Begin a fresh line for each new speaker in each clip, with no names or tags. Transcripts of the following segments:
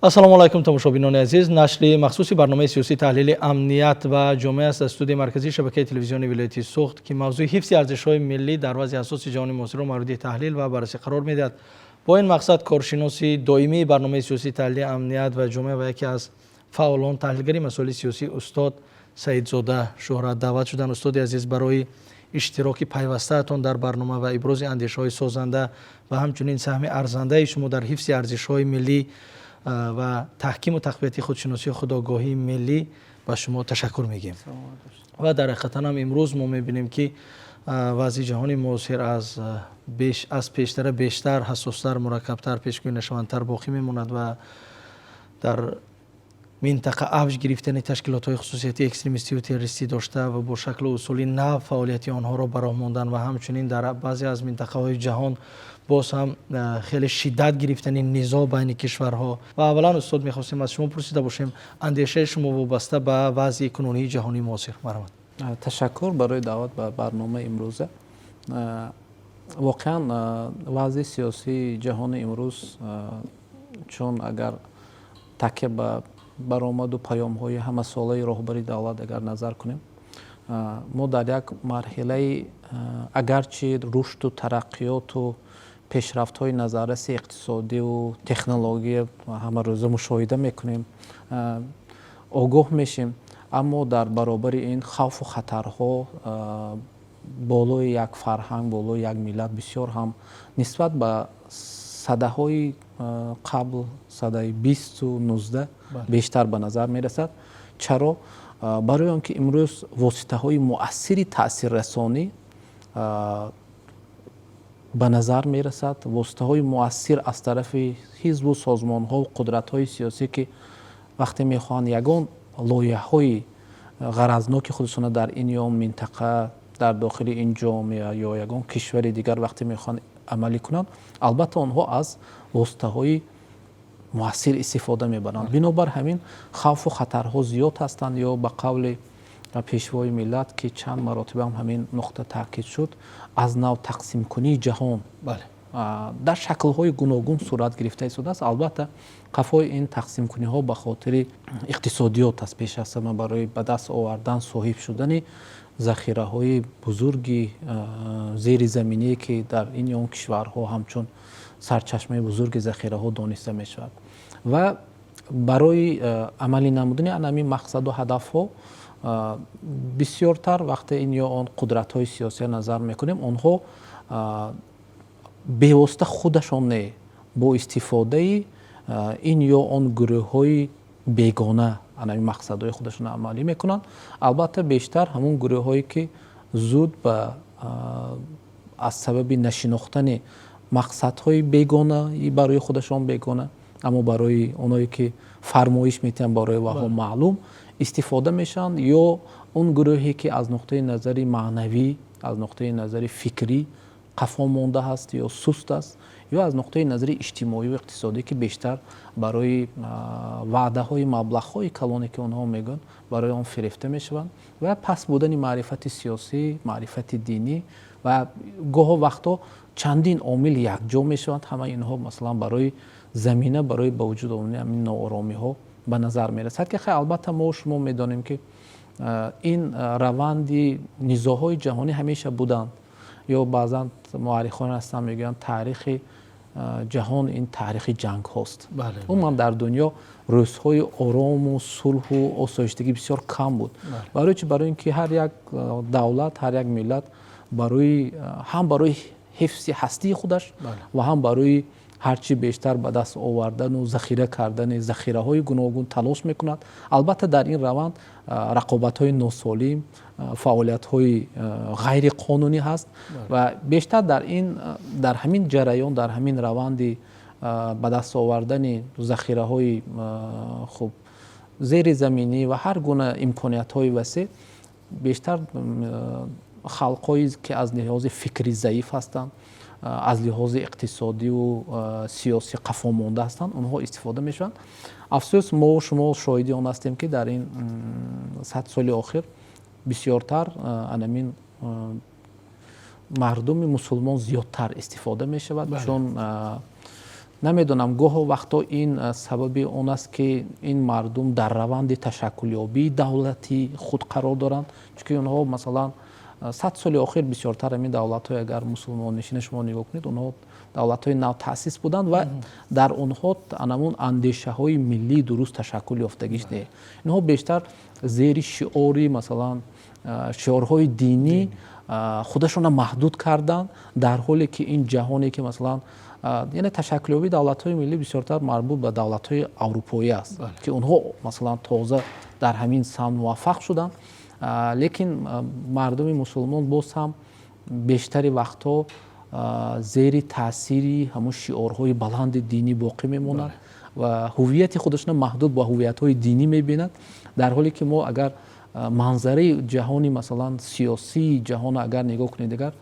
Ассалому алайкум, тамошобинони азиз. Нашри махсуси барномаи сиёсии таҳлили амният ва ҷомеа аст аз студияи марказии шабакаи телевизиони вилояти Суғд, ки мавзӯи ҳифзи арзишҳои миллӣ дар вазъи ҳассоси ҷаҳони муосирро мавриди таҳлил ва баррасӣ қарор медиҳад. Бо ин мақсад коршиноси доимии барномаи сиёсии таҳлили амният ва ҷомеа ва яке аз фаъолон, таҳлилгари масоили сиёсӣ, устод Саидзода Шӯҳрат даъват шуданд. Устоди азиз, барои иштироки пайвастаатон дар барнома ва ибрози андешаҳои созанда ва ҳамчунин саҳми арзандаи шумо дар ҳифзи арзишҳои миллӣ ва таҳкиму тақвияти худшиносию худогоҳии миллӣ ба шумо ташаккур мегӯем. Ва дар ҳақиқатан ҳам имрӯз мо мебинем, ки вазъи ҷаҳони муосир аз пештара бештар ҳассостар, мураккабтар, пешгӯӣ нашавандтар боқӣ мемонад ва дар минтақа авҷ гирифтани ташкилотҳои хусусияти экстремистию террористӣ дошта ва бо шаклу усули нав фаъолияти онҳоро ба роҳ мондан ва ҳамчунин дар баъзе аз минтақаҳои ҷаҳон боз ҳам хеле шиддат гирифтани низоъ байни кишварҳо. Ва аввалан, устод, мехостем аз шумо пурсида бошем андешаи шумо вобаста ба вазъи кунунии ҷаҳонии муосир. Марҳамат.
Ташаккур барои даъват ба барномаи имрӯза. Воқеан, вазъи сиёсии ҷаҳони имрӯз, чун агар такя ба баромаду паёмҳои ҳамасолаи роҳбари давлат агар назар кунем, мо дар як марҳилаи, агарчи рушду тараққиёту пешрафтҳои назарраси иқтисодиву технология ҳамарӯза мушоҳида мекунем, огоҳ мешем, аммо дар баробари ин хавфу хатарҳо болои як фарҳанг, болои як миллат бисёр ҳам нисбат ба садаҳои қабл, садаи 20-у 19, бештар ба назар мерасад. Чаро? Барои он ки имрӯз воситаҳои муассири таъсиррасонӣ ба назар мерасад, воситаҳои муассир аз тарафи ҳизбу созмонҳо, қудратҳои сиёсӣ, ки вақте мехоҳанд ягон лоиҳаҳои ғаразноки худашона дар ин ё он минтақа, дар дохили ин ҷомеа ё ягон кишвари дигар вақте мехоҳанд амалӣ кунанд, албатта, онҳо аз воситаҳои муассир истифода мебаранд. Бинобар ҳамин хавфу хатарҳо зиёд ҳастанд ё ба қавли пешвои миллат, ки чанд маротиба ҳам ҳамин нуқта таъкид шуд, аз нав тақсимкунии ҷаҳон дар шаклҳои гуногун сурат гирифта истодааст. Албатта, қафои ин тақсимкуниҳо ба хотири иқтисодиёт аст, пеш аз ҳама барои ба даст овардан, соҳиб шудани захираҳои бузурги зеризаминие, ки дар ин ё он кишварҳо ҳамчун сарчашмаи бузурги захираҳо дониста мешавад. Ва барои амалӣ намудани ана ҳамин мақсаду ҳадафҳо бисёртар вақте ин ё он қудратҳои сиёсия назар мекунем, онҳо бевосита худашон не, бо истифодаи ин ё он гурӯҳҳои бегона ана ҳамин мақсадҳои худашонро амалӣ мекунанд. Албатта, бештар ҳамун гурӯҳҳое, ки зуд ба аз сабаби нашинохтани мақсадҳои бегона, барои худашон бегона, аммо барои оное ки фармоиш метиҳанд, барои ваҳо маълум, истифода мешаванд, ё он гурӯҳе ки аз нуқтаи назари маънавӣ, аз нуқтаи назари фикрӣ қафо монда ҳаст ё суст аст, ё аз нуқтаи назари иҷтимоию иқтисодӣ, ки бештар барои ваъдаҳои маблағҳои калоне, ки онҳо мегӯянд, барои он фирефта мешаванд ва паст будани маърифати сиёсӣ, маърифати динӣ ва гоҳо вақтҳо чандин омил якҷо мешаванд. Ҳамаи инҳо, масалан, барои замина барои ба вуҷуд омадани ҳамин нооромиҳо ба назар мерасад, ки хай, албатта, мо шумо медонем, ки ин раванди низоъҳои ҷаҳонӣ ҳамеша буданд. Ё баъзан муаррихон ҳастанд, мегӯянд, таърихи ҷаҳон ин таърихи ҷангҳост. Умуман дар дунё рӯзҳои орому сулҳу осоиштагӣ бисёр кам буд. Барои чи? Барои ин ки ҳар як давлат, ҳар як миллат барои ҳам барои ҳифзи ҳастии худаш ва ҳам барои ҳарчи бештар ба даст овардану захира кардани захираҳои гуногун талош мекунад. Албатта, дар ин раванд рақобатҳои носолим, фаъолиятҳои ғайриқонунӣ ҳаст ва бештар дар ин, дар ҳамин ҷараён, дар ҳамин раванди ба даст овардани захираҳои хуб зеризаминӣ ва ҳар гуна имкониятҳои васеъ, бештар халқҳое ки аз лиҳози фикрӣ заиф ҳастанд, аз лиҳози иқтисодиву сиёсӣ қафо монда ҳастанд, онҳо истифода мешаванд. Афсӯс, мо шумо шоҳиди он ҳастем, ки дар ин 100 соли охир бисёртар анамин мардуми мусулмон зиёдтар истифода мешавад, чун Намедонам, гоҳо вақто ин сабаби он аст, ки ин мардум дар раванди ташаккулёбии давлати худ қарор доранд, чунки онҳо, масалан, 100 соли охир бисёртар ҳамин давлатҳои, агар мусулмоннишина шумо нигоҳ кунед, онҳо давлатҳои навтаъсис буданд ва дар онҳо анамун андешаҳои миллии дуруст ташаккул ёфтагиш не. Инҳо бештар зери шиори, масалан, шиорҳои динӣ худашонро маҳдуд карданд, дар ҳоле ки ин ҷаҳоне ки, масалан, яъне ташаккулёбии давлатҳои миллӣ бисёртар марбут ба давлатҳои аврупоӣ аст, ки онҳо, масалан, тоза дар ҳамин самт муваффақ шуданд. Лекин мардуми мусулмон боз ҳам бештари вақтҳо зери таъсири ҳамун шиорҳои баланди динӣ боқӣ мемонад ва ҳуввияти худашро маҳдуд ба ҳуввиятҳои динӣ мебинад, дар ҳоле ки мо агар манзараи ҷаҳони, масалан, сиёсии ҷаҳонро агар нигоҳ кунед, дигар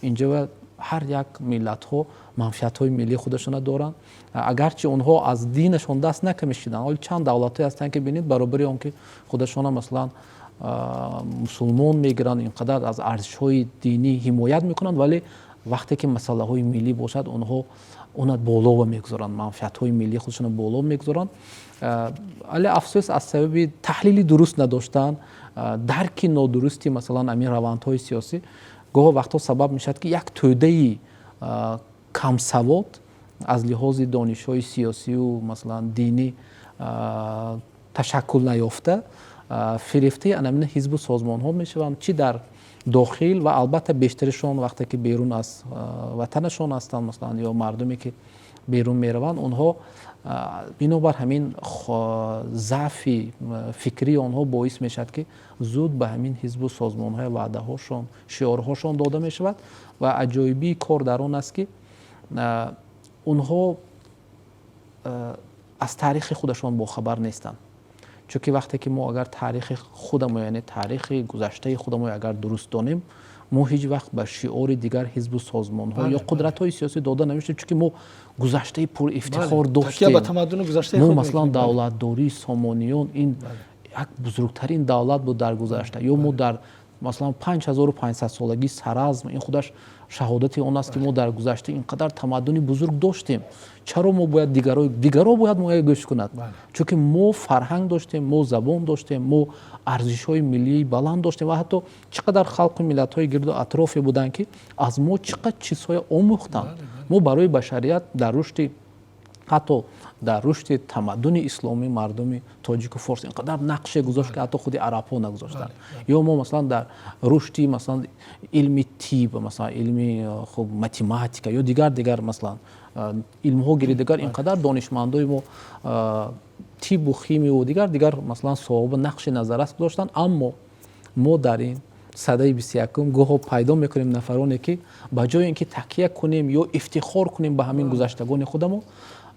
инҷо ҳар як миллатҳо манфиатҳои миллии худашонро доранд, агарчи онҳо аз динашон даст накамешиданд. Ҳоли чанд давлатҳое ҳастанд, ки бинед, баробари он ки худашонро, масалан, мусулмон мегиранд, ин қадар аз арзишҳои динӣ ҳимоят мекунанд, вале вақте ки масъалаҳои миллӣ бошад, онҳо онро боло мегузоранд, манфиатҳои миллии худашонро боло мегузоранд. Вале афсӯс, аз сабаби таҳлили дуруст надоштан, дарки нодурусти, масалан, ҳамин равандҳои сиёсӣ гоҳо вақтҳо сабаб мешавад, ки як тӯдаи камсавод аз лиҳози донишҳои сиёсию, масалан, динӣ ташаккул наёфта фирефтаи анамин ҳизбу созмонҳо мешаванд, чӣ дар дохил ва албатта бештаришон вақте ки берун аз ватанашон ҳастанд, масалан, ё мардуме ки берун мераванд, онҳо бинобар ҳамин заъфи фикрии онҳо боис мешавад, ки зуд ба ҳамин ҳизбу созмонҳои ваъдаҳошон, шиорҳошон дода мешавад. Ва аҷоибии кор дар он аст, ки онҳо аз таърихи худашон бохабар нестанд, чунки вақте ки мо агар таърихи худамо, яъне таърихи гузаштаи худамо агар дуруст донем, мо ҳеҷ вақт ба шиори дигар ҳизбу созмонҳо ё қудратҳои сиёсӣ дода намешавем, чунки мо гузаштаи пурэфтихор доштем. Мо, масалан, давлатдории Сомониён, ин як бузургтарин давлат буд дар гузашта, ё мо дар, масалан, 5500-солагии Саразм, ин худаш шаҳодати он аст, ки мо дар гузашта ин қадар тамаддуни бузург доштем. Чаро мо бояд дигаро бояд моя гӯш кунад? Чунки мо фарҳанг доштем, мо забон доштем, мо арзишҳои миллии баланд доштем ва ҳатто чӣ қадар халқу миллатҳои гирду атрофе буданд, ки аз мо чӣ қадр чизҳое омӯхтанд. Мо барои башарият дар рушди, ҳатто дар рушди тамаддуни исломӣ мардуми тоҷику форс ин қадар нақше гузошт, ки ҳатто худи арабҳо нагузоштанд. Ё мо, масалан, дар рушди, масалан, илми тиб, масалан, илми, хуб, математика ё дигар, масалан, илмҳо гири дигар, ин қадар донишмандои мо тибу химияву дигар, масалан, соҳаба нақши назаррас гузоштанд. Аммо мо дар ин садаи 21-ум гоҳо пайдо мекунем нафароне, ки ба ҷои ин ки такя кунем ё ифтихор кунем ба ҳамин гузаштагони худамо,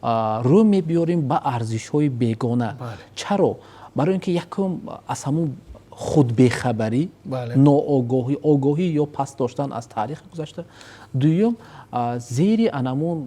рӯ мебиёрем ба арзишҳои бегона. Чаро? Барои ин ки якум аз ҳамун худбехабарӣ, ноогоҳӣ, огоҳӣ ё паст доштан аз таърихи гузашта, дуюм, зери анамун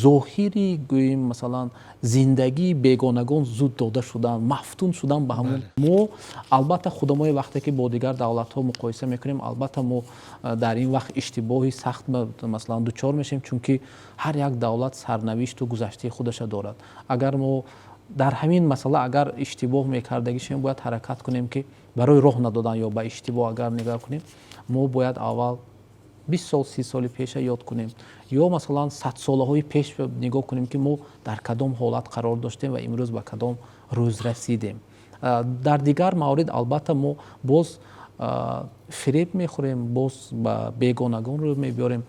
зоҳири, гӯем, масалан, зиндагии бегонагон зуд дода шудан, мафтун шудан ба ҳамун. Мо албатта худамои вақте ки бо дигар давлатҳо муқоиса мекунем, албатта мо дар ин вақт иштибоҳи сахт, масалан, дучор мешавем, чунки ҳар як давлат сарнавишту гузаштаи худаша дорад. Агар мо дар ҳамин масъала агар иштибоҳ мекардагишем, бояд ҳаракат кунем, ки барои роҳ надодан ё ба иштибоҳ агар нигоҳ кунем, мо бояд аввал 20 сол, 30 соли пеша ёд кунем ё, масалан, садсолаҳои пеш нигоҳ кунем, ки мо дар кадом ҳолат қарор доштем ва имрӯз ба кадом рӯз расидем. Дар дигар маврид, албатта, мо боз фиреб мехӯрем, боз ба бегонагон рӯ мебиёрем.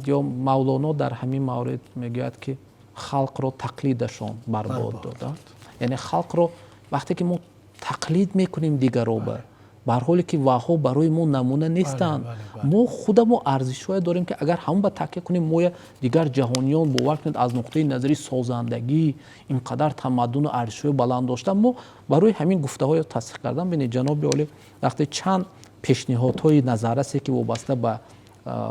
Ё Мавлоно дар ҳамин маврид мегӯяд, ки халқро тақлидашон барбод доданд, яъне халқро вақте ки мо тақлид мекунем дигароба, бар ҳоле ки ваҳо барои мо намуна нестанд, мо худамо арзишҳое дорем, ки агар ҳамон ба такя кунем, моя дигар ҷаҳониён, бовар кунед, аз нуқтаи назари созандагӣ ин қадар тамаддуну арзишҳои баланд доштан. Мо барои ҳамин гуфтаҳоро тасдиқ кардан, бинед, ҷаноби олӣ вақте чанд пешниҳодҳои назаррасе, ки вобаста ба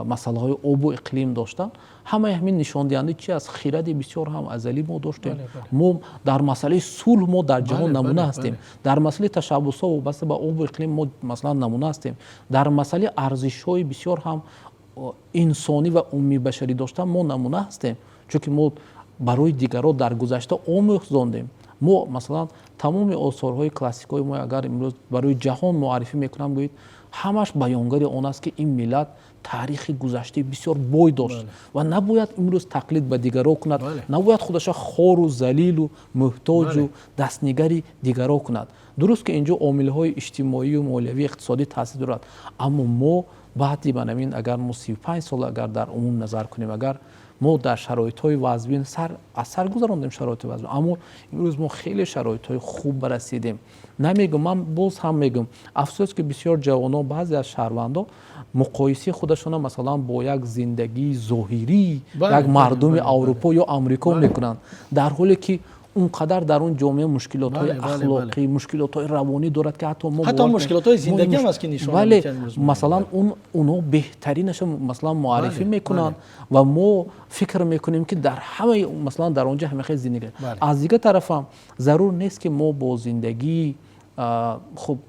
масъалаҳои обу иқлим доштанд, ҳамаи ҳамин нишондиҳандаи чи аст? Хиради бисёр ҳам азалӣ мо доштем. Мо дар масъалаи сулҳ мо дар ҷаҳон намуна ҳастем, дар масъалаи ташаббусҳо вобаста ба обу иқлим мо, масалан, намуна ҳастем, дар масъалаи арзишҳои бисёр ҳам инсонӣ ва умумибашарӣ доштан мо намуна ҳастем. Чунки мо барои дигарон дар гузашта омӯхзондем. Мо, масалан, тамоми осорҳои классикҳои мо, агар имрӯз барои ҷаҳон муаррифӣ мекунам, гӯед, ҳамаш баёнгари он аст, ки ин миллат таърихи гузаштаи бисёр бой дошт ва набояд имрӯз тақлид ба дигарон кунад, набояд худаша хору залилу муҳтоҷу дастнигари дигарон кунад. Дуруст, ки инҷо омилҳои иҷтимоию молиявӣ, иқтисодӣ таъсир дорад, аммо мо баъди манамин, агар мо 35 сол агар дар умум назар кунем, агар мо дар шароитҳои вазбин сар аз сар гузарондем шароити вазбин, аммо имрӯз мо хеле шароитҳои хуб барасидем. Намегӯм, ман боз ҳам мегӯм, афсӯс, ки бисёр ҷавонон, баъзе аз шаҳрвандон муқоисаи худашона, масалан, бо як зиндагии зоҳирии як мардуми Аврупо ё Амрико мекунанд, дар ҳоле ки он қадар дар он ҷомеа мушкилотҳои ахлоқӣ, мушкилотҳои равонӣ дорад, ки ҳатто мо
ҳатто мушкилотҳои зиндагӣ ҳам аст, ки нишон
Бале, масалан, онҳо беҳтаринаша, масалан, муаррифӣ мекунанд ва мо фикр мекунем, ки дар ҳамаи, масалан, дар он ҷо ҳамин хел зиндагӣ. Аз дигар тарафам, зарур нест, ки мо бо зиндагии, хуб,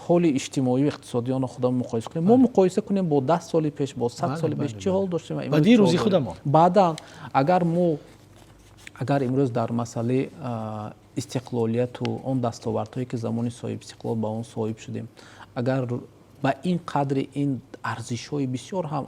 ҳоли иҷтимоию иқтисодии онро худамон муқоиса кунем. Мо муқоиса кунем бо 10 соли пеш, бо 100 соли пеш, чӣ ҳол доштем.
Ба дирӯзи худамон.
Баъдан агар мо, агар имрӯз дар масъалаи истиқлолияту он дастовардҳое, ки замони соҳибистиқлол ба он соҳиб шудем, агар ба ин қадри ин арзишҳои бисёр ҳам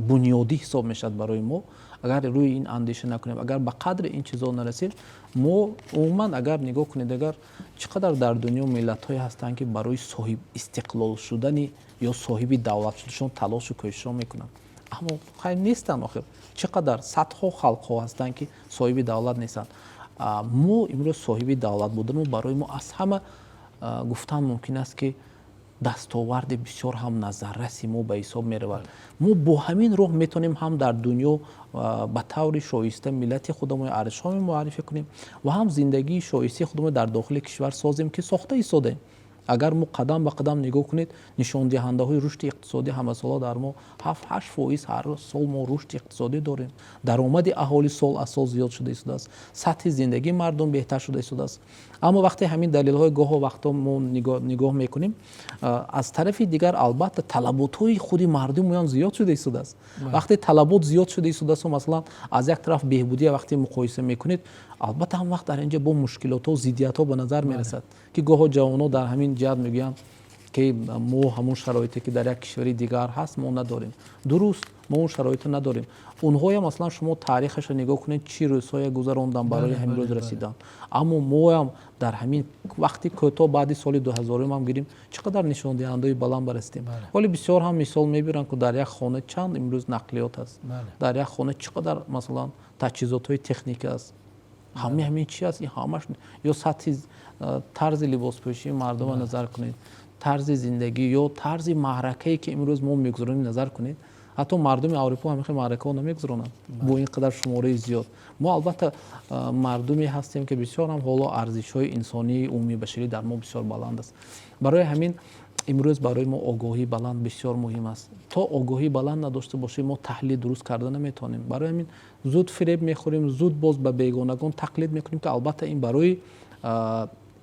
бунёдӣ ҳисоб мешавад барои мо, агар рӯи ин андеша накунем, агар ба қадри ин чизҳо нарасем, мо умуман, агар нигоҳ кунед, агар чӣ қадар дар дунё миллатҳое ҳастанд, ки барои соҳиб истиқлол шудани ё соҳиби давлат шудашон талошу кӯшишҳо мекунанд, аммо хайр, нестанд. Охир чӣ қадар садҳо халқҳо ҳастанд, ки соҳиби давлат нестанд. Мо имрӯз соҳиби давлат будану барои мо аз ҳама, гуфтан мумкин аст, ки дастоварди бисёр ҳам назарраси мо ба ҳисоб меравад. Мо бо ҳамин роҳ метавонем ҳам дар дунё ба таври шоиста миллати худамон арзишҳо муаррифӣ кунем ва ҳам зиндагии шоистаи худамон дар дохили кишвар созем, ки сохта истодем. Агар мо қадам ба қадам нигоҳ кунед, нишондиҳандаҳои рушди иқтисодӣ ҳамасола дар мо 7-8% ҳар сол мо рушди иқтисодӣ дорем. Даромади аҳолӣ сол аз сол зиёд шуда истодааст, сатҳи зиндагии мардум беҳтар шуда истодааст. Аммо вақте ҳамин далелҳои гоҳо вақтҳо мо нигоҳ мекунем, аз тарафи дигар, албатта, талаботҳои худи мардумоям зиёд шуда истодааст. Вақте талабот зиёд шуда истодааст, масалан, аз як тараф беҳбудия вақте муқоиса мекунед, албатта, ҳам вақт дар инҷа бо мушкилотҳо, зиддиятҳо ба назар мерасад, ки гоҳо ҷавонҳо дар ҳамин ҷиҳат мегӯянд, ки мо ҳамон шароите, ки дар як кишвари дигар ҳаст, мо надорем. Дуруст, мо он шароитро надорем. Онҳоям, масалан, шумо таърихашро нигоҳ кунед, чӣ рӯзҳое гузаронданд барои ҳамин рӯз расидан. Аммо моам дар ҳамин вақти кӯтоҳ, баъди соли 2000 ҳам гирем, чӣ қадар нишондиҳандаҳои баланд барасидем. Ҳоли бисёр ҳам мисол мебиранд, ки дар як хона чанд имрӯз нақлиёт аст, дар як хона чӣ қадар, масалан, таҷҳизотҳои техника аст. Ҳамаи ҳамин чи аст? Ин ҳамаш ё сатҳи тарзи либоспӯшии мардумро назар кунед, тарзи зиндагӣ ё тарзи маъракае, ки имрӯз мо мегузаронем, назар кунед. Ҳатто мардуми Аврупо ҳамин хел маъракаҳо намегузаронанд бо ин қадар шумораи зиёд. Мо, албатта, мардуме ҳастем, ки бисёр ҳам ҳоло арзишҳои инсонии умумии башарӣ дар мо бисёр баланд аст. Барои ҳамин имрӯз барои мо огоҳии баланд бисёр муҳим аст. То огоҳии баланд надошта бошем, мо таҳлил дуруст карда наметавонем. Барои ҳамин зуд фиреб мехӯрем, зуд боз ба бегонагон тақлид мекунем, ки албатта ин барои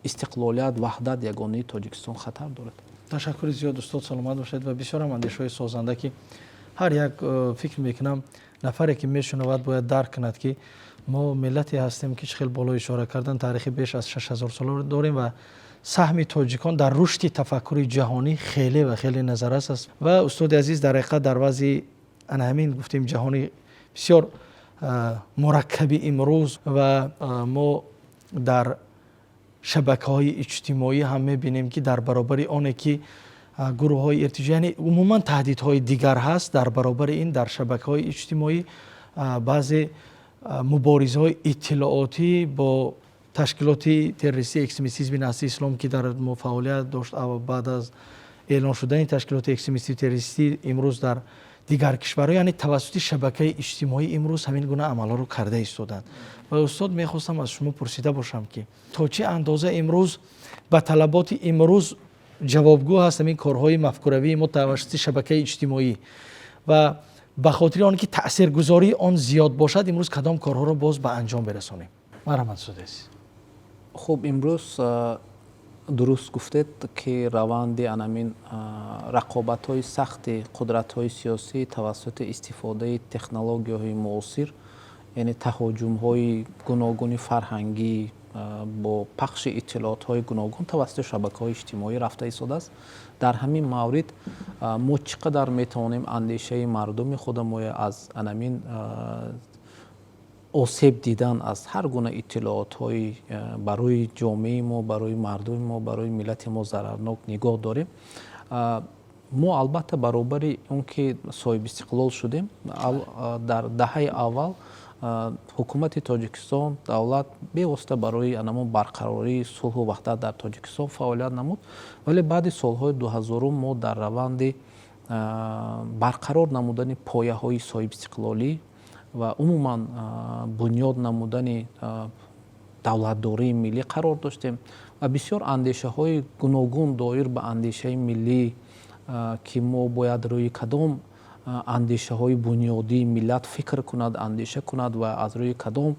истиқлолият, ваҳдат, ягонаи Тоҷикистон хатар дорад.
Ташаккури зиёд, устод, саломат бошед. Ва бисёрам андешаҳои созанда, ки ҳар як, фикр мекунам, нафаре, ки мешунавад, бояд дарк кунад, ки мо миллате ҳастем, ки чӣ хел боло ишора кардан, таърихи беш аз 6000 сола дорем ва саҳми тоҷикон дар рушди тафаккури ҷаҳонӣ хеле ва хеле назаррас аст. Ва, устоди азиз, дар ҳақиқат, дар вазъи ана ҳамин гуфтем ҷаҳони бисёр мураккаби имрӯз ва мо дар шабакаҳои иҷтимоӣ ҳам мебинем, ки дар баробари оне ки гурӯҳҳои иртиҷоӣ, яъне умуман таҳдидҳои дигар ҳаст, дар баробари ин дар шабакаҳои иҷтимоӣ баъзе муборизаҳои иттилоотӣ бо ташкилоти террористии экстремистизми Наҳзати Ислом, ки дар мо фаъолият дошт, баъд аз эълон шудани ташкилоти экстремистию террористӣ, имрӯз дар дигар кишварҳо, яъне тавассути шабакаи иҷтимоӣ, имрӯз ҳамин гуна амалҳоро карда истоданд. Ва, устод, мехостам аз шумо пурсида бошам, ки то чӣ андоза имрӯз ба талаботи имрӯз ҷавобгӯ ҳаст ҳамин корҳои мафкуравии мо тавассути шабакаи иҷтимоӣ ва ба хотири он ки таъсиргузории он зиёд бошад, имрӯз кадом корҳоро боз ба анҷом берасонем? Марҳамат, устоди азиз.
Хуб, имрӯз дуруст гуфтед, ки раванди анамин рақобатҳои сахти қудратҳои сиёсӣ тавассути истифодаи технологияҳои муосир Яъне таҳоҷумҳои гуногуни фарҳангӣ бо пахши иттилоотҳои гуногун тавассути шабакаҳои иҷтимоӣ рафта истодааст. Дар ҳамин маврид мо чӣ қадар метавонем андешаи мардуми худамоя аз анамин осеб дидан аз ҳар гуна иттилоотҳои барои ҷомеаи мо, барои мардуми мо, барои миллати мо зарарнок нигоҳ дорем? Мо албатта, баробари он ки соҳибистиқлол шудем, дар даҳаи аввал ҳукумати Тоҷикистон, давлат бевосита барои анамон барқарории сулҳу ваҳдат дар Тоҷикистон фаъолият намуд. Вале баъди солҳои 2000-ум мо дар раванди барқарор намудани пояҳои соҳибистиқлолӣ ва умуман бунёд намудани давлатдории миллӣ қарор доштем ва бисёр андешаҳои гуногун доир ба андешаи миллӣ, ки мо бояд рӯи кадом андешаҳои бунёдии миллат фикр кунад, андеша кунад ва аз рӯи кадом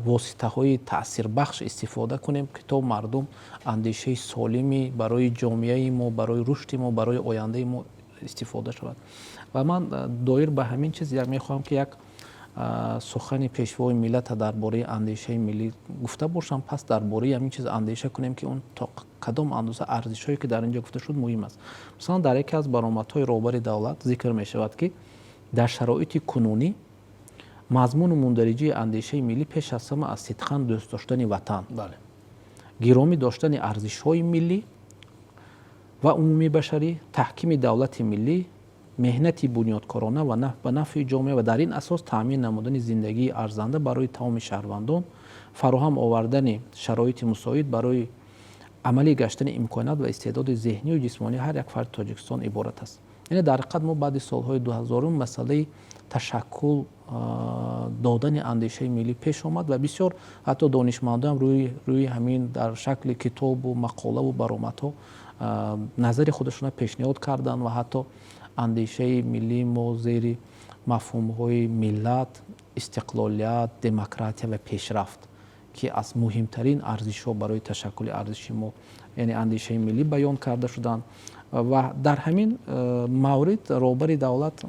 воситаҳои таъсирбахш истифода кунем, ки то мардум андешаи солими барои ҷомеаи мо, барои рушди мо, барои ояндаи мо истифода шавад. Ва ман доир ба ҳамин чиз мехоҳам, ки як сухани пешвои миллата дар бораи андешаи миллӣ гуфта бошам. Пас дар бораи ҳамин чиз андеша кунем, ки он то кадом андоза арзишҳое, ки дар ин ҷо гуфта шуд, муҳим аст. Масалан, дар яке аз баромадҳои роҳбари давлат зикр мешавад, ки дар шароити кунунӣ мазмуну мундариҷаи андешаи миллӣ пеш аз ҳама аз сидқан дӯст доштани ватан, гиромӣ доштани арзишҳои миллӣ ва умумибашарӣ, таҳкими давлати миллӣ, меҳнати бунёдкорона ва ба нафъи ҷомеа ва дар ин асос таъмин намудани зиндагии арзанда барои тамоми шаҳрвандон, фароҳам овардани шароити мусоид барои амалӣ гаштани имконият ва истеъдоди зеҳнию ҷисмонии ҳар як фарди Тоҷикистон иборат аст. Яъне дар ҳақиқат мо баъди солҳои 2000-ум масъалаи ташаккул додани андешаи миллӣ пеш омад ва бисёр ҳатто донишмандоам рӯи ҳамин дар шакли китобу мақолаву баромадҳо назари худашонро пешниҳод карданд. Ва ҳатто андешаи миллии мо зери мафҳумҳои миллат, истиқлолият, демократия ва пешрафт, ки аз муҳимтарин арзишҳо барои ташаккули арзиши мо, яъне андешаи миллӣ, баён карда шуданд. Ва дар ҳамин маврид роҳбари давлат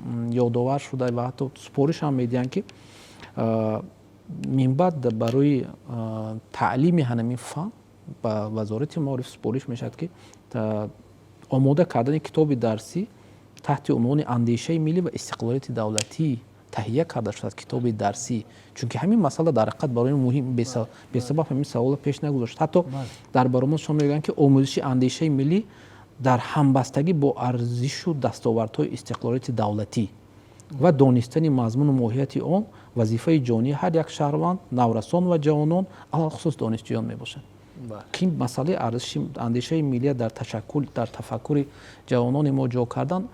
ёдовар шуда ва ҳатто супориш ҳам медиҳанд, ки минбаъд барои таълими ҳамин фан ба Вазорати маориф супориш мешавад, ки омода кардани китоби дарсӣ таҳти унвони «Андешаи миллӣ ва истиқлолияти давлатӣ» таҳия карда шудааст, китоби дарсӣ. Чунки ҳамин масъала дар ҳақиқат барои муҳим, бесабаб ҳамин саволро пеш нагузошт. Ҳатто дар баромадшон мегӯянд, ки омӯзиши андешаи миллӣ дар ҳамбастагӣ бо арзишу дастовардҳои истиқлолияти давлатӣ ва донистани мазмуну моҳияти он вазифаи ҷонии ҳар як шаҳрванд, наврасон ва ҷавонон, алалхусус донишҷӯён мебошад. Ки масъалаи арзиши андешаи миллия дар ташаккул, дар тафаккури ҷавонони мо ҷо кардан,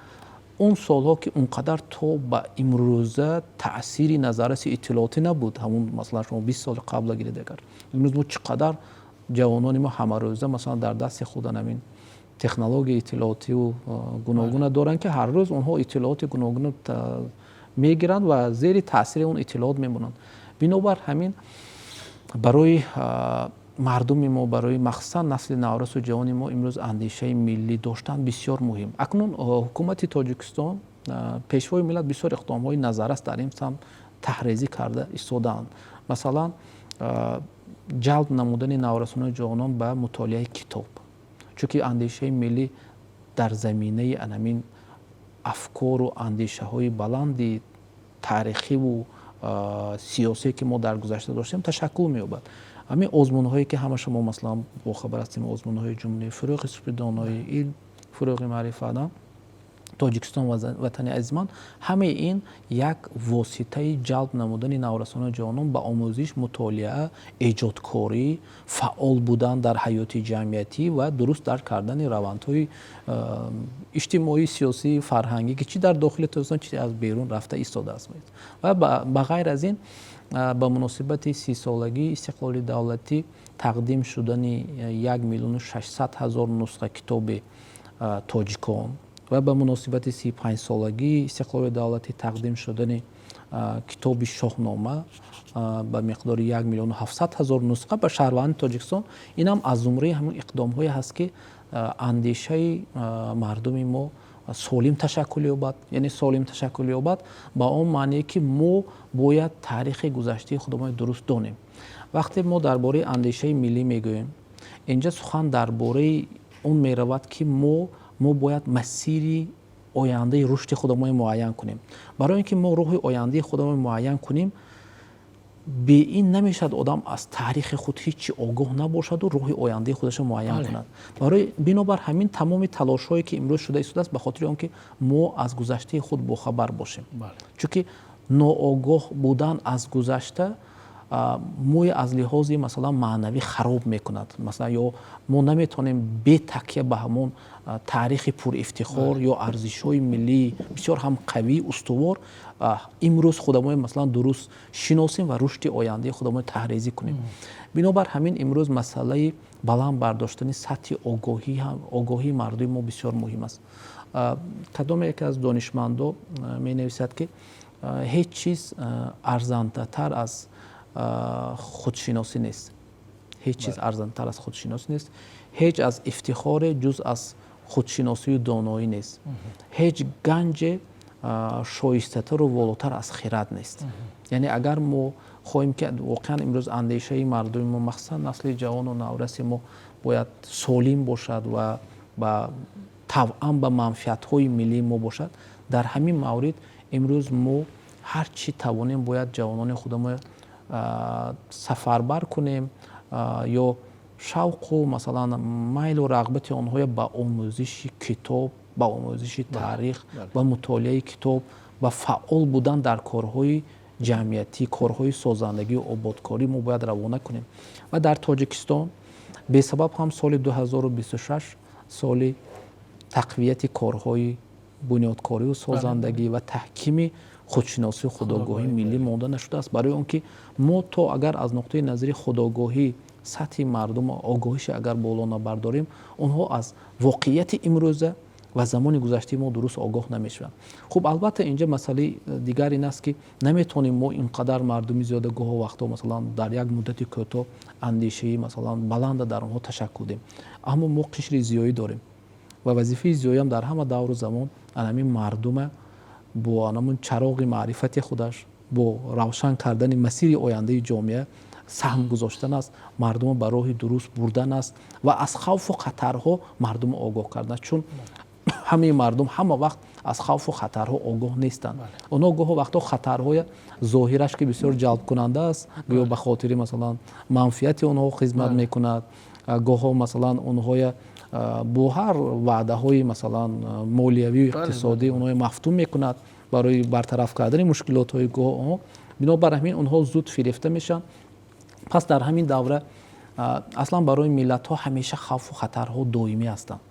он солҳо, ки он қадар то ба имрӯза таъсири назарраси иттилоотӣ набуд. Ҳамун масалан шумо 20 соли қабла гиред агар, имрӯз мо чӣ қадар ҷавонони мо ҳамарӯза масалан дар дасти худан ҳамин технологияи иттилоотиву гуногуна доранд, ки ҳар рӯз онҳо иттилооти гуногуна мегиранд ва зери таъсири он иттилоот мемонанд. Бинобар ҳамин барои мардуми мо, барои махсусан насли наврасу ҷавони мо имрӯз андешаи миллӣ доштан бисёр муҳим. Акнун ҳукумати Тоҷикистон, пешвои миллат бисёр иқдомҳои назаррас дар ин самт таҳрезӣ карда истодаанд. Масалан, ҷалб намудани наврасону ҷавонон ба мутолиаи китоб, чунки андешаи миллӣ дар заминаи анамин афкору андешаҳои баланди таърихиву сиёсие, ки мо дар гузашта доштем, ташаккул меёбад. Ҳамин озмунҳое, ки ҳама шумо масалан бохабар ҳастем, озмунҳои ҷумҳурии «Фурӯғи субҳи илм, фурӯғи маърифат», «Тоҷикистон ватани азизи ман», ҳамаи ин як воситаи ҷалб намудани наврасону ҷавонон ба омӯзиш, мутолиа, эҷодкорӣ, фаъол будан дар ҳаёти ҷамъиятӣ ва дуруст дарк кардани равандҳои иҷтимоӣ, сиёсӣ, фарҳангӣ, ки чӣ дар дохили Тоҷикистон, чӣ аз берун рафта истодааст. Ва ба ғайр аз ин, ба муносибати 30-солагии истиқлоли давлатӣ тақдим шудани 1 600 000 нусха китоби «Тоҷикон» ва ба муносибати 35-солагии истиқлоли давлатӣ тақдим шудани китоби «Шоҳнома» ба миқдори 1 700 000 нусха ба шаҳрвандони Тоҷикистон, инам аз зумраи ҳамин иқдомҳое ҳаст, ки андешаи мардуми мо Солим ташаккул ёбад, яъне солим ташаккул ёбад ба он маъне, ки мо бояд таърихи гузаштаи худамон дуруст донем. Вақте мо дар бораи андешаи миллӣ мегӯем, инҷа сухан дар бораи он меравад, ки мо бояд масири ояндаи рушди худамон муайян кунем. Барои ин ки мо роҳи ояндаи худамон муайян кунем, бе ин намешавад, одам аз таърихи худ ҳеҷ чи огоҳ набошаду роҳи ояндаи худашро муайян кунад. Барои бинобар ҳамин тамоми талошҳое, ки имрӯз шуда истодааст, ба хотири он ки мо аз гузаштаи худ бохабар бошем, чунки ноогоҳ будан аз гузашта мои аз лиҳози, масалан, маънавӣ хароб мекунад. Масалан, ё мо наметавонем бе такя ба ҳамон таърихи пурифтихор ё арзишҳои миллии бисёр ҳам қавӣ, устувор имрӯз худамои, масалан, дуруст шиносем ва рушди ояндаи худамои таҳрезӣ кунем. Бинобар ҳамин имрӯз масъалаи баланд бардоштани сатҳи огоҳии мардуми мо бисёр муҳим аст. Кадоме яке аз донишмандо менависад, ки ҳеҷ чиз арзандатар аз худшиносӣ нест, ҳеҷ чиз арзандатар аз худшиносӣ нест, ҳеҷ аз ифтихоре ҷуз аз худшиносию доноӣ нест, ҳеҷ ганҷе шоистатару волотар аз хирад нест. Яъне агар мо хоҳем, ки воқеан имрӯз андешаи мардуми мо, махсусан насли ҷавону навраси мо, бояд солим бошад ва ба тавъам ба манфиатҳои миллии мо бошад, дар ҳамин маврид имрӯз мо ҳар чӣ тавонем, бояд ҷавонони худамон сафарбар кунем ё шавқу, масалан, майлу рағбати онҳоя ба омӯзиши китоб, ба омӯзиши таърих, ба мутолиаи китоб, ба фаъол будан дар корҳои ҷамъиятӣ, корҳои созандагию ободкорӣ мо бояд равона кунем. Ва дар Тоҷикистон бесабаб ҳам соли 2026 соли тақвияти корҳои бунёдкорию созандагӣ ва таҳкими худшиносию худогоҳии миллӣ монда нашудааст, барои он ки мо то агар аз нуқтаи назари худогоҳӣ сатҳи мардум огоҳиша агар боло набардорем, онҳо аз воқеияти имрӯза ва замони гузаштаи мо дуруст огоҳ намешаванд. Хуб, албатта, инҷа масъалаи дигар ин аст, ки наметавонем мо ин қадар мардуми зиёда гоҳо вақтҳо, масалан, дар як муддати кӯтоҳ андешаи, масалан, баланда дар онҳо ташаккул диҳем. Аммо мо қишри зиёӣ дорем ва вазифаи зиёиам дар ҳама давру замон анамин мардума бо анамун чароғи маърифати худаш, бо равшан кардани масири ояндаи ҷомеа саҳм гузоштан аст, мардумро ба роҳи дуруст бурдан аст ва аз хавфу хатарҳо мардумро огоҳ кардан, чун ҳамаи мардум ҳама вақт аз хавфу хатарҳо огоҳ нестанд. Онҳо гоҳо вақтҳо хатарҳои зоҳираш, ки бисёр ҷалбкунанда аст, гӯё ба хотири, масалан, манфиати онҳо хизмат мекунад, гоҳо, масалан, онҳоя бо ҳар ваъдаҳои, масалан, молиявию иқтисодӣ онҳоя мафтун мекунад барои бартараф кардани мушкилотҳои гоҳ онҳо. Бинобар ҳамин онҳо зуд фирефта мешаванд. Пас дар ҳамин давра аслан барои миллатҳо ҳамеша хавфу хатарҳо доимӣ ҳастанд.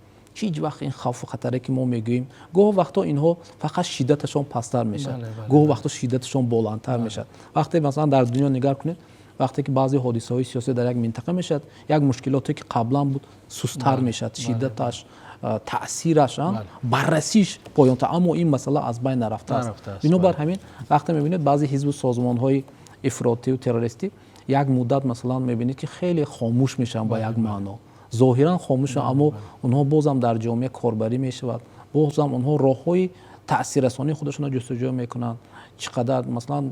Ҳеҷ вақт ин хавфу хатаре, ки мо мегӯем, гоҳо вақтҳо инҳо фақат шиддаташон пасттар мешавад, гоҳо вақтҳо шиддаташон боландтар мешавад. Вақте, масалан, дар дунё нигар кунед, вақте ки баъзе ҳодисаҳои сиёсӣ дар як минтақа мешавад, як мушкилоте, ки қаблан буд, сусттар мешавад шиддаташ, таъсираш, баррасиш поёнтар, аммо ин масъала аз байн нарафтааст. Бинобар ҳамин вақте мебинед, баъзе ҳизбу созмонҳои ифротию террористӣ як муддат, масалан, мебинед, ки хеле хомӯш мешаванд, ба як маъно зоҳиран хомӯш, аммо онҳо бозам дар ҷомеа корбарӣ мешавад, бозам онҳо роҳҳои таъсиррасонии худашонро ҷустуҷӯ мекунанд. Чӣ қадар, масалан,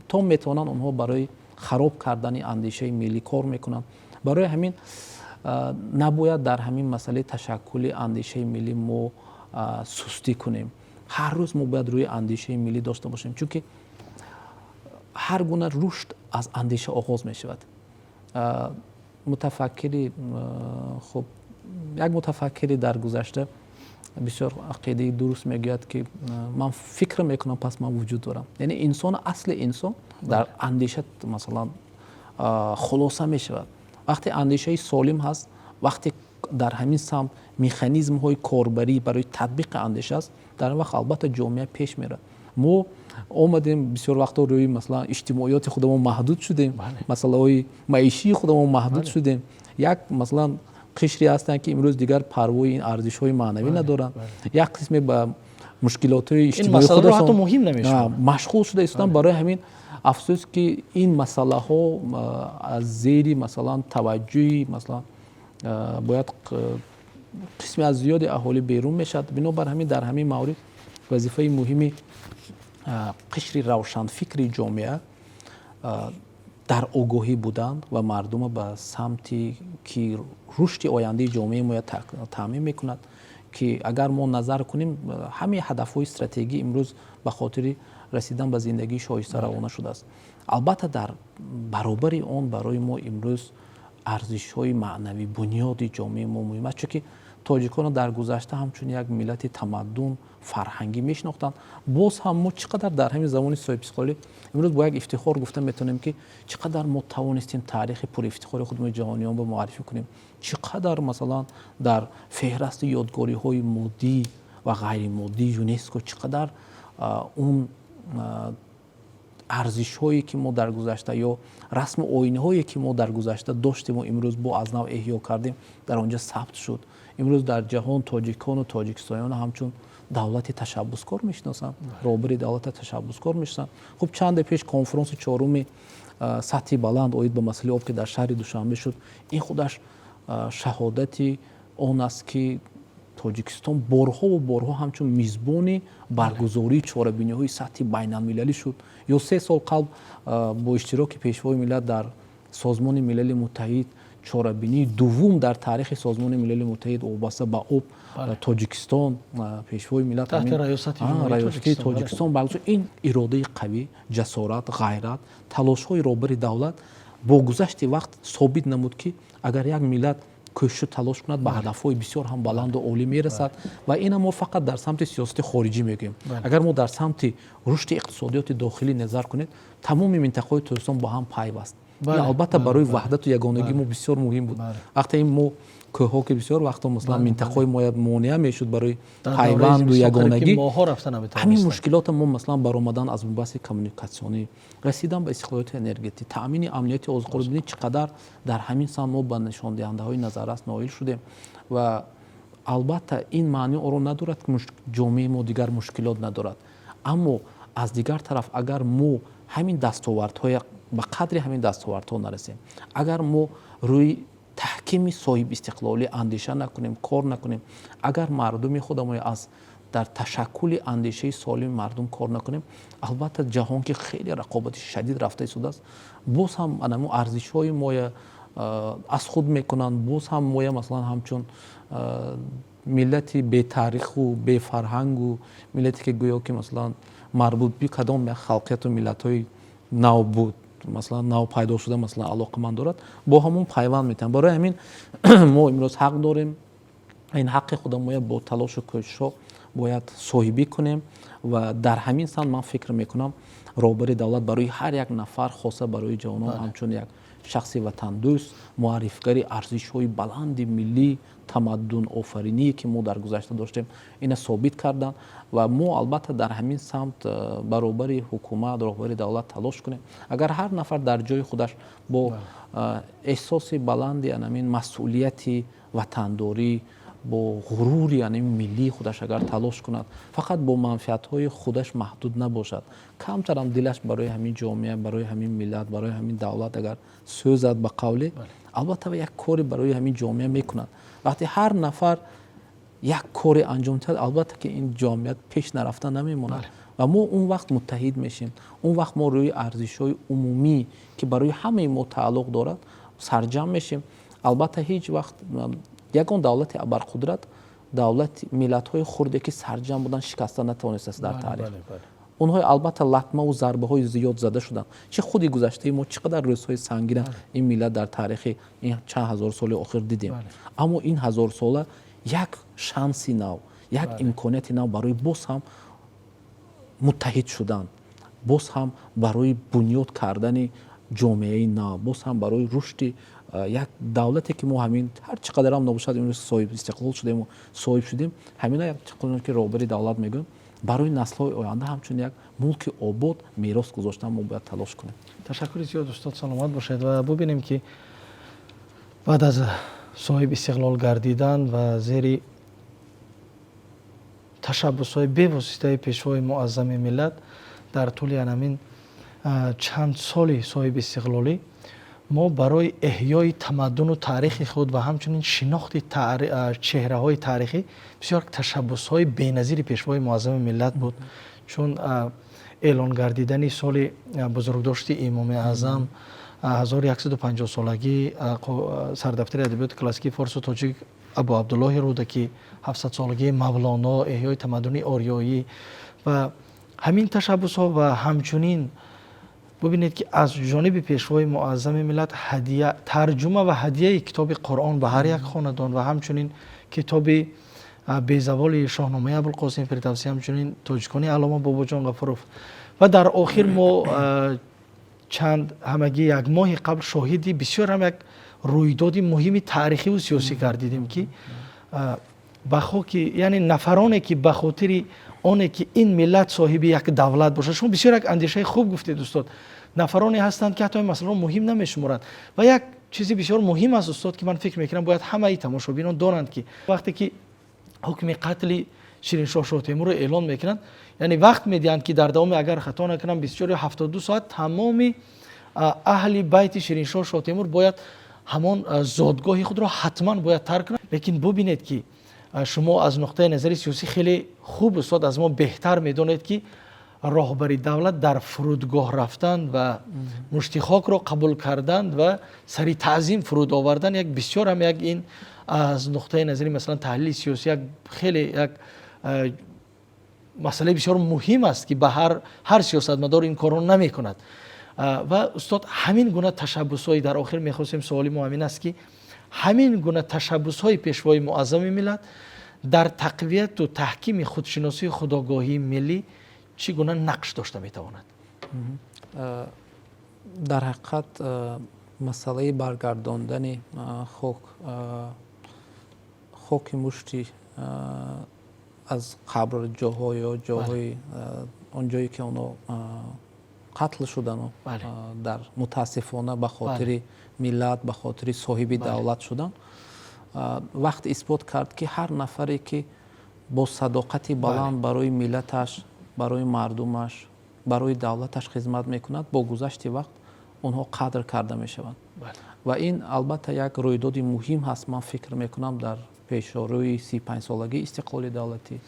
то метавонанд, онҳо барои хароб кардани андешаи миллӣ кор мекунанд. Барои ҳамин набояд дар ҳамин масъалаи ташаккули андешаи миллӣ мо сустӣ кунем. Ҳар рӯз мо бояд рӯи андешаи миллӣ дошта бошем, чунки ҳар гуна рушд аз андеша оғоз мешавад. Мутафаккири хуб, як мутафаккири дар гузашта бисёр ақидаи дуруст мегӯяд, ки ман фикр мекунам, пас ман вуҷуд дорам. Яъне инсон, асли инсон дар андеша, масалан, хулоса мешавад. Вақте андешаи солим ҳаст, вақте дар ҳамин самт механизмҳои корбарӣ барои татбиқи андеша аст, дар ин вақт албатта ҷомеа пеш меравад. Мо омадем, бисёр вақтҳо рӯи, масалан, иҷтимоиёти худамон маҳдуд шудем, масъалаҳои маишии худамон маҳдуд шудем. Як, масалан, қишре ҳастанд, ки имрӯз дигар парвои ин арзишҳои маънавӣ надоранд, як қисме ба мушкилотҳои иҷтимоии
худашон муҳим намешавад.
Машғул шуда истоданд. Барои ҳамин афсӯс, ки ин масъалаҳо аз зери, масалан, таваҷҷӯҳи, масалан, бояд Қисми аз зиёди аҳолӣ берун мешавад. Бинобар ҳамин, дар ҳамин маврид вазифаи муҳими қишри равшанфикри ҷомеа дар огоҳӣ будан ва мардума ба самти ки рушди ояндаи ҷомеаи мо таъмин мекунад, ки агар мо назар кунем, ҳамаи ҳадафҳои стратегӣ имрӯз ба хотири расидан ба зиндагии шоиста равона шудааст. Албатта, дар баробари он барои мо имрӯз арзишҳои маънавӣ, бунёди ҷомеаи мо муҳим аст, чунки тоҷиконро дар гузашта ҳамчун як миллати тамаддун, фарҳангӣ мешинохтанд. Боз ҳам мо чӣ қадар дар ҳамин замони соҳибистиқлолӣ имрӯз бо як ифтихор гуфта метавонем, ки чӣ қадар мо тавонистем таърихи пурифтихори худро ҷаҳониён ба муаррифӣ кунем, чӣ қадар, масалан, дар феҳрасти ёдгориҳои моддӣ ва ғайримоддии ЮНЕСКО чӣ қадар он арзишҳое, ки мо дар гузашта, ё расму оинаҳое, ки мо дар гузашта доштему имрӯз бо аз нав эҳё кардем, дар он ҷо сабт шуд. Имрӯз дар ҷаҳон тоҷикону тоҷикистониён ҳамчун давлати ташаббускор мешиносанд, роҳбари давлата ташаббускор мешиносанд. Хуб, чанде пеш конфронси чоруми сатҳи баланд оид ба масъалаи об, ки дар шаҳри Душанбе шуд, ин худаш шаҳодати он аст, ки Тоҷикистон борҳову борҳо ҳамчун мизбони баргузории чорабиниҳои сатҳи байналмилалӣ шуд. Ё 3 сол қабл бо иштироки Пешвои миллат дар Созмони Милали Муттаҳид чорабинии дуввум дар таърихи Созмони Милали Муттаҳид вобаста ба об Тоҷикистон, Пешвои миллат, раёсати Тоҷикистон баргузор. Ин иродаи қавӣ, ҷасорат, ғайрат, талошҳои роҳбари давлат бо гузашти вақт собит намуд, ки агар як миллат кӯшишу талош кунад, ба ҳадафҳои бисёр ҳам баланду олӣ мерасад. Ва ина мо фақат дар самти сиёсати хориҷӣ мегӯем. Агар мо дар самти рушди иқтисодиёти дохилӣ назар кунед, тамоми минтақаҳои Тоҷикистон бо ҳам пайваст. Албатта, барои ваҳдату ягонагии мо бисёр муҳим буд. Вақте ин мо кӯҳҳо, ки бисёр вақто, масалан, минтақаҳои мо монеа мешуд барои пайванду ягонагӣ, ҳамин мушкилота мо, масалан, баромадан аз бунбасти коммуникатсионӣ, расидан ба истиқлолияти энергетӣ, таъмини амнияти озуқаворӣ, бинед, чӣ қадар дар ҳамин самт мо ба нишондиҳандаҳои назаррас ноил шудем. Ва албатта, ин маънии онро надорад, ки ҷомеаи мо дигар мушкилот надорад. Аммо аз дигар тараф, агар мо ҳамин дастовардҳоя, ба қадри ҳамин дастовардҳо нарасем, агар мо рӯи таҳкими соҳибистиқлолӣ андеша накунем, кор накунем, агар мардуми худамон аз дар ташаккули андешаи солими мардум кор накунем, албатта, ҷаҳон, ки хеле рақобати шадид рафта истодааст, боз ҳам анамо арзишҳои моя аз худ мекунанд, боз ҳам моя, масалан, ҳамчун миллати бетариху бефарҳангу миллате, ки гӯё ки, масалан, марбут би кадом як халқияту миллатҳои нав буд, масалан, нав пайдо шуда, масалан, алоқаманд дорад, бо ҳамон пайванд метавонад. Барои ҳамин мо имрӯз ҳақ дорем, ин ҳаққи худамоя бо талошу кӯшишҳо бояд соҳибӣ кунем. Ва дар ҳамин самт ман фикр мекунам, роҳбари давлат барои ҳар як нафар, хоса барои ҷавонон, ҳамчун як шахси ватандӯст, муаррифгари арзишҳои баланди миллӣ, тамаддунофариние, ки мо дар гузашта доштем, ина собит карданд. Ва мо, албатта, дар ҳамин самт баробари ҳукумат, роҳбари давлат талош кунем. Агар ҳар нафар дар ҷои худаш бо эҳсоси баланди анамин масъулияти ватандорӣ, бо ғурури анами миллии худаш агар талош кунад, фақат бо манфиатҳои худаш маҳдуд набошад, камтарам дилаш барои ҳамин ҷомеа, барои ҳамин миллат, барои ҳамин давлат агар сӯзад, ба қавле, албатта, як коре барои ҳамин ҷомеа мекунад. Вақте ҳар нафар як коре анҷом диҳад, албатта, ки ин ҷомеа пеш нарафта намемонад ва мо он вақт муттаҳид мешем. Он вақт мо рӯи арзишҳои умумӣ, ки барои ҳамаи мо тааллуқ дорад, сарҷамъ мешем. Албатта, ҳеҷ вақт ягон давлати абарқудрат давлати миллатҳои хурде, ки сарҷамъ буданд, шикаста натавонистааст дар таърих. Онҳо, албатта, латмаву зарбаҳои зиёд зада шуданд. Чӣ худи гузаштаи мо, чӣ қадар рӯзҳои сангина ин миллат дар таърихи ин чанд ҳазор соли охир дидем. Аммо ин ҳазорсола як шанси нав, як имконияти нав барои боз ҳам муттаҳид шудан, боз ҳам барои бунёд кардани ҷомеаи нав, боз ҳам барои рушди як давлате, ки мо ҳамин ҳар чӣ қадарам набошад, имрӯз соҳиб истиқлол шудему соҳиб шудем. Ҳамина як ки роҳбари давлат мегӯям, барои наслҳои оянда ҳамчун як мулки обод мерос гузоштан мо бояд талош кунем.
Ташаккури зиёд, устод, саломат бошед. Ва бубинем, ки баъд аз соҳиб истиқлол гардидан ва зери ташаббусҳои бевоситаи Пешвои муаззами миллат дар тӯли анамин чанд соли соҳиби истиқлолӣ Мо барои эҳёи тамаддуну таърихи худ ва ҳамчунин шинохти чеҳраҳои таърихӣ бисёр ташаббусҳои беназири Пешвои Муаззами миллат буд, чун эълон гардидани соли бузургдошти Имоми Аъзам, 1150-солагии сардафтари адабиёти классикии форсу тоҷик Абу Абдуллоҳи Рӯдакӣ, 700-солагии Мавлоно, эҳёи тамаддуни ориёӣ ва ҳамин ташаббусҳо. Ва ҳамчунин бубинед, ки аз ҷониби Пешвои Муаззами миллат ҳадия, тарҷума ва ҳадияи китоби Қуръон ба ҳар як хонадон ва ҳамчунин китоби безаволи Шоҳномаи Абулқосим Фирдавсӣ, ҳамчунин Тоҷикони аллома Бобоҷон Ғафуров. Ва дар охир мо чанд, ҳамагӣ як моҳи қабл, шоҳиди бисёр ҳам як рӯйдоди муҳими таърихиву сиёсӣ гардидем, ки ба хоки, яъне нафароне, ки ба хотири оне ки ин миллат соҳиби як давлат бошад, шумо бисёр як андешаи хуб гуфтед, устод, нафароне ҳастанд, ки ҳатто ин масъаларо муҳим намешуморанд. Ва як чизи бисёр муҳим аст, устод, ки ман фикр мекунам, бояд ҳамаи тамошобинон донанд, ки вақте ки ҳукми қатли Шириншоҳ Шоҳтемурро эълон мекунанд, яъне вақт медиҳанд, ки дар давоми, агар хато накунам, 24 ё 72 соат тамоми аҳли байти Шириншоҳ Шоҳтемур бояд ҳамон зодгоҳи худро ҳатман бояд тарк кунанд. Лекин бубинед, ки шумо аз нуқтаи назари сиёсӣ хеле хуб, устод, аз мо беҳтар медонед, ки роҳбари давлат дар фурудгоҳ рафтан ва мушти хокро қабул кардан ва сари таъзим фуруд овардан як бисёр ҳам як ин аз нуқтаи назари, масалан, таҳлили сиёсӣ як хеле як масъалаи бисёр муҳим аст, ки ба ҳар сиёсатмадор ин корро намекунад. Ва устод, ҳамин гуна ташаббусҳои, дар охир мехостем, суоли мо ҳамин аст, ки ҳамин гуна ташаббусҳои Пешвои Муаззами миллат дар тақвияту таҳкими худшиносии худогоҳии миллӣ чӣ гуна нақш дошта метавонад?
Дар ҳақиқат, масъалаи баргардондани хоки мушти аз қабрҷоҳо ё ҷоҳои он ҷое, ки онҳо қатл шудану дар мутаассифона ба хотири миллат, ба хотири соҳиби давлат шудан, вақт исбот кард, ки ҳар нафаре, ки бо садоқати баланд барои миллаташ, барои мардумаш, барои давлаташ хизмат мекунад, бо гузашти вақт онҳо қадр карда мешаванд. Ва ин албатта як рӯйдоди муҳим ҳаст, ман фикр мекунам, дар пешорӯи 35-солагии истиқлоли давлатӣ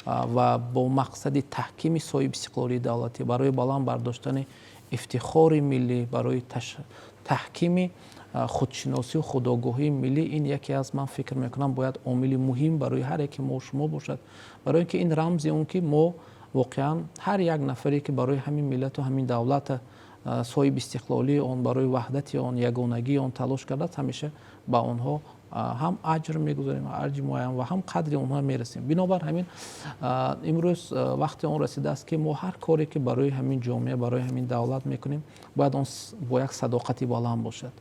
ва бо мақсади таҳкими соҳибистиқлолии давлатӣ, барои баланд бардоштани ифтихори миллӣ, барои таҳкими худшиносию худогоҳии миллӣ ин яке аз, ман фикр мекунам, бояд омили муҳим барои ҳар яке мо шумо бошад, барои ин ки ин рамзи он ки мо воқеан ҳар як нафаре, ки барои ҳамин миллату ҳамин давлата, соҳибистиқлолии он, барои ваҳдати он, ягонагии он талош кардааст, ҳамеша ба онҳо ҳам аҷр мегузорем, аҷри муайян, ва ҳам қадри онҳо мерасем. Бинобар ҳамин имрӯз вақти он расидааст, ки мо ҳар коре, ки барои ҳамин ҷомеа, барои ҳамин давлат мекунем, бояд он бо як садоқати баланд бошад.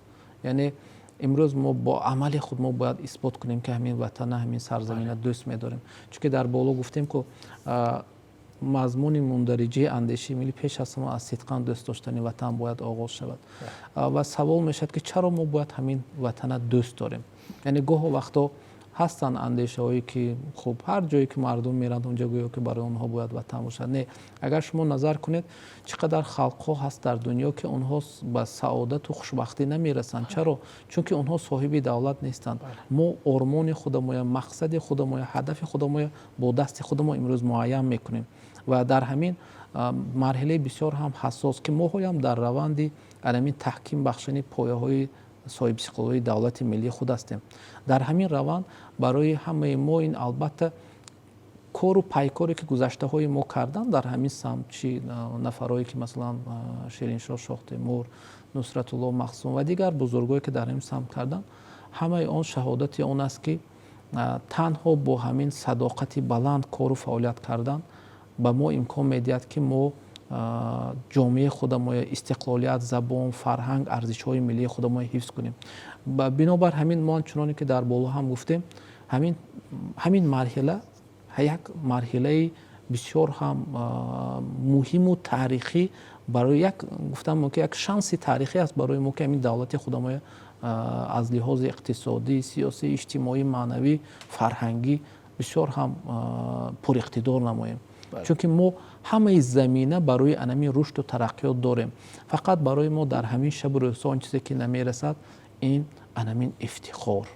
Яъне имрӯз мо бо амали худ мо бояд исбот кунем, ки ҳамин ватана, ҳамин сарзамина дӯст медорем, чунки дар боло гуфтем, ку мазмуни мундариҷаи андешаи миллӣ пеш аз ҳама аз сидқан дӯст доштани ватан бояд оғоз шавад. Ва савол мешавад, ки чаро мо бояд ҳамин ватана дӯст дорем? Яъне гоҳо вақто ҳастанд андешаҳое, ки хуб, ҳар ҷое ки мардум меранд, онҷо гӯё ки барои онҳо бояд ватан бошад. Не, агар шумо назар кунед, чӣ қадар халқҳо ҳаст дар дунё, ки онҳо ба саодату хушбахтӣ намерасанд. Чаро? Чунки онҳо соҳиби давлат нестанд. Мо ормони худамоя, мақсади худамоя, ҳадафи худамоя бо дасти худамо имрӯз муайян мекунем. Ва дар ҳамин марҳилаи бисёр ҳам ҳассос, ки мо ҳоям дар раванди анамин таҳким бахшани пояҳои соҳибистиқлолии давлати миллии худ ҳастем, дар ҳамин раванд барои ҳамаи мо ин албатта кору пайкоре, ки гузаштаҳои мо карданд дар ҳамин самт, чи нафарое, ки масалан Шириншоҳ Шоҳтемур, Нусратулло Махсум ва дигар бузургое, ки дар ҳамин самт карданд, ҳамаи он шаҳодати он аст, ки танҳо бо ҳамин садоқати баланд кору фаъолият кардан ба мо имкон медиҳад, ки мо ҷомеаи худамоя, истиқлолият, забон, фарҳанг, арзишҳои миллии худамоя ҳифз кунем. Бинобар ҳамин мо, чуноне ки дар боло ҳам гуфтем, ҳамин марҳила як марҳилаи бисёр ҳам муҳиму таърихӣ, барои як гуфтам мумкин, як шанси таърихӣ аст барои мо, ки ҳамин давлати худамоя аз лиҳози иқтисодӣ, сиёсӣ, иҷтимоӣ, маънавӣ, фарҳангӣ бисёр ҳам пуриқтидор намоем. Чунки мо ҳамаи замина барои анамин рушду тараққиёт дорем. Фақат барои мо дар ҳамин шабу рӯзҳо он чизе ки намерасад, ин анамин ифтихор,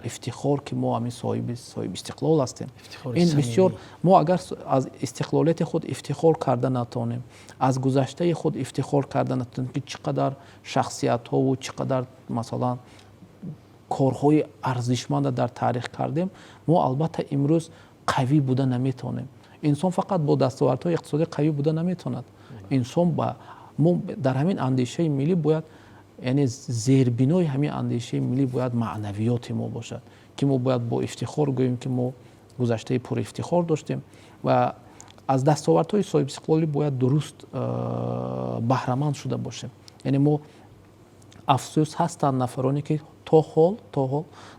ифтихор, ки мо ҳамин соҳиби истиқлол ҳастем. Ин бисёр, мо агар аз истиқлолияти худ ифтихор карда натавонем, аз гузаштаи худ ифтихор карда натавонем, ки чӣ қадар шахсиятҳову чӣ қадар, масалан, корҳои арзишманда дар таърих кардем, мо албатта имрӯз қавӣ буда наметавонем. Инсон фақат бо дастовардҳои иқтисодӣ қавӣ буда наметавонад. Инсон ба мо дар ҳамин андешаи миллӣ бояд, яъне зербинои ҳамин андешаи миллӣ бояд маънавиёти мо бошад, ки мо бояд бо ифтихор гӯем, ки мо гузаштаи пурэфтихор доштем ва аз дастовардҳои соҳибистиқлолӣ бояд дуруст баҳраманд шуда бошем. Яъне мо, афсӯс, ҳастанд нафароне, ки то ҳол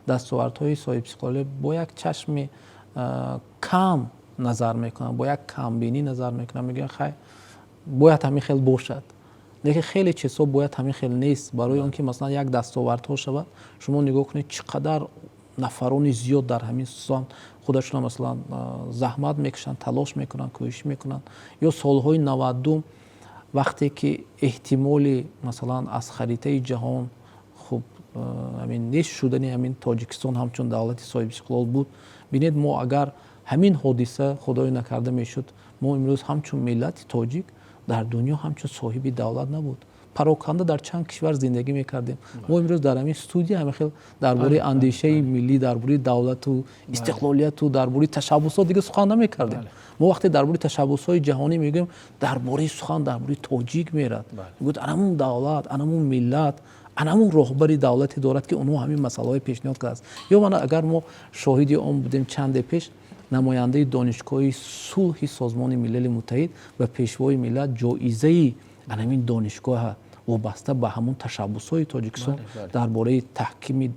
дастовардҳои соҳибистиқлолӣ бо як чашми кам назар мекунанд, бо як камбинӣ назар мекунанд, мегӯянд: «Хай, бояд ҳамин хел бошад». Лекин хеле чизҳо бояд ҳамин хел нест. Барои он ки, масалан, як дастовардҳо шавад, шумо нигоҳ кунед, чӣ қадар нафарони зиёд дар ҳамин самт худашона, масалан, заҳмат мекашанд, талош мекунанд, кӯшиш мекунанд. Ё солҳои 90-ум, вақте ки эҳтимоли, масалан, аз харитаи ҷаҳон, хуб, ҳамин нест шудани ҳамин Тоҷикистон ҳамчун давлати соҳибистиқлол буд, бинед, мо агар ҳамин ҳодиса, худоё накарда, мешуд, мо имрӯз ҳамчун миллати тоҷик дар дунё ҳамчун соҳиби давлат набуд, пароканда дар чанд кишвар зиндагӣ мекардем. Мо имрӯз дар ҳамин студия ҳамин хел дар бораи андешаи миллӣ, дар бораи давлату истиқлолияту дар бораи ташаббусҳо дига сухан намекардем. Мо вақте дар бораи ташаббусҳои ҷаҳонӣ мегӯем, дар бораи сухан дар бораи тоҷик мерад. Мегӯяд: анамун давлат, анамун миллат, анамун роҳбари давлате дорад, ки онҳо ҳамин масъалаҳое пешниҳод кардааст. Ё мана, агар мо шоҳиди он будем, чанде пеш намояндаи Донишгоҳи сулҳи Созмони Милали Муттаҳид ба Пешвои миллат ҷоизаи анамин донишгоҳа вобаста ба ҳамун ташаббусҳои Тоҷикистон дар бораи таҳкими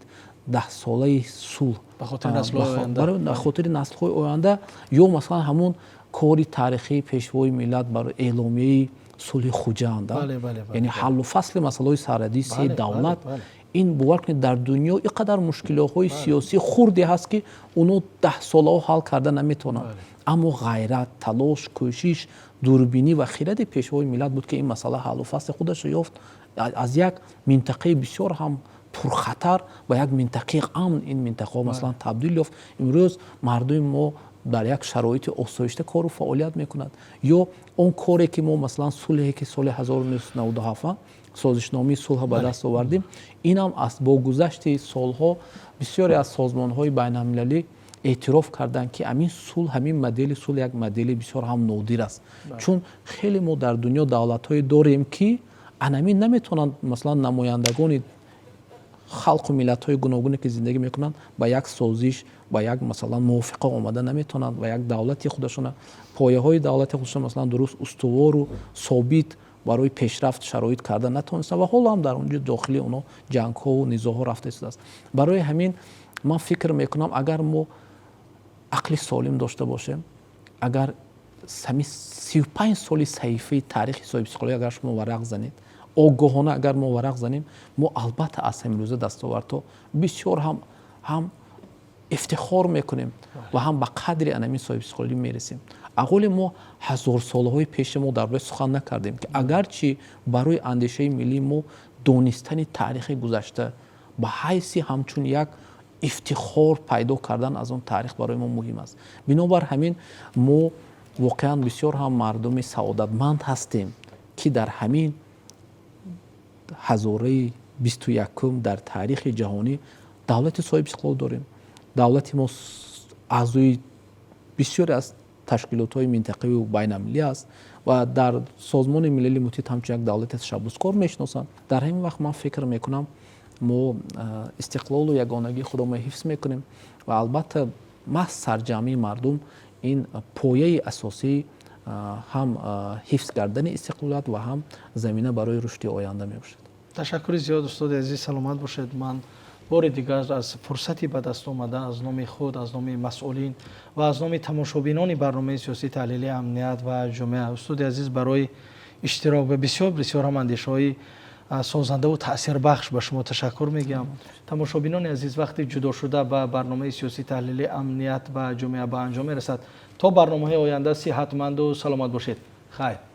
10-солаи сулҳ ба хотири наслҳои оянда, ё, масалан, ҳамун кори таърихии Пешвои миллат барои эъломияи сулҳи Хуҷанд, яъне ҳаллу фасли масъалаҳои сарҳадии се давлат. Ин, бовар кунед, дар дунё ин қадар мушкилотҳои сиёсӣ хурде ҳаст, ки онҳо 10 солаҳо ҳал карда наметавонанд, аммо ғайрат, талош, кӯшиш, дурбинӣ ва хиради Пешвои миллат буд, ки ин масъала ҳаллу фасли худашро ёфт. Аз як минтақаи бисёр ҳам пурхатар ба як минтақаи амн ин минтақаҳо, масалан, табдил ёфт. Имрӯз мардуми мо дар як шароити осоишта кору фаъолият мекунад. Ё он коре, ки мо, масалан, сулҳе, ки соли 1997 созишномаи сулҳ ба даст овардем, инам бо гузашти солҳо бисёре аз созмонҳои байналмилалӣ эътироф карданд, ки ҳамин сулҳ, ҳамин модели сулҳ як модели бисёр ҳам нодир аст, чун хеле мо дар дунё давлатҳое дорем, ки анамин наметавонанд, масалан, намояндагони халқу миллатҳои гуногуне, ки зиндагӣ мекунанд, ба як созиш, ба як, масалан, мувофиқа омада наметавонанд ва як давлати худашона, пояҳои давлати худашона, масалан, дуруст устувору собит барои пешрафт шароит карда натавонистанд ва ҳоло ҳам дар онҷо дохили онҳо ҷангҳову низоъҳо рафта истодааст. Барои ҳамин ман фикр мекунам, агар мо ақли солим дошта бошем, агар ҳамин 35 соли саҳифаи таърихи соҳибистиқлолӣ агар шумо варақ занед, огоҳона агар мо варақ занем, мо албатта аз ҳамин рӯза дастовардҳо бисёр ҳам ифтихор мекунем ва ҳам ба қадри анамин соҳибистиқлолӣ мерасем. Ақоли мо ҳазорсолаҳои пеши мо дар бораи сухан накардем, ки агарчи барои андешаи миллии мо донистани таърихи гузашта ба ҳайси ҳамчун як ифтихор пайдо кардан аз он таърих барои мо муҳим аст. Бинобар ҳамин мо воқеан бисёр ҳам мардуми саодатманд ҳастем, ки дар ҳамин ҳазораи 21-ум дар таърихи ҷаҳонӣ давлати соҳибистиқлол дорем. Давлати мо аъзои бисёре аз ташкилотҳои минтақавию байналмилалӣ аст ва дар Созмони Милали Муттаҳид ҳамчун як давлати ташаббускор мешиносанд. Дар ҳамин вақт ман фикр мекунам, мо истиқлолу ягонагии худро ҳифз мекунем ва албатта маҳз сарҷамъии мардум ин пояи асосии ҳам ҳифз кардани истиқлолият ва ҳам замина барои рушди оянда мебошад.
Ташаккури зиёд, устоди азиз, саломат бошед. Ман бори дигар аз фурсати ба даст омада аз номи худ, аз номи масъулин ва аз номи тамошобинони барномаи сиёсии таҳлили амният ва ҷомеа, устоди азиз, барои иштирок ва бисёр бисёр ҳам андешаҳои Созандаву таъсирбахш ба шумо ташаккур мегӯям. Тамошобинони азиз, вақти ҷудошуда ба барномаи сиёсӣ таҳлили амният ва ҷомеа ба анҷом мерасад. То барномаҳои оянда сиҳатманду саломат бошед. Хайр.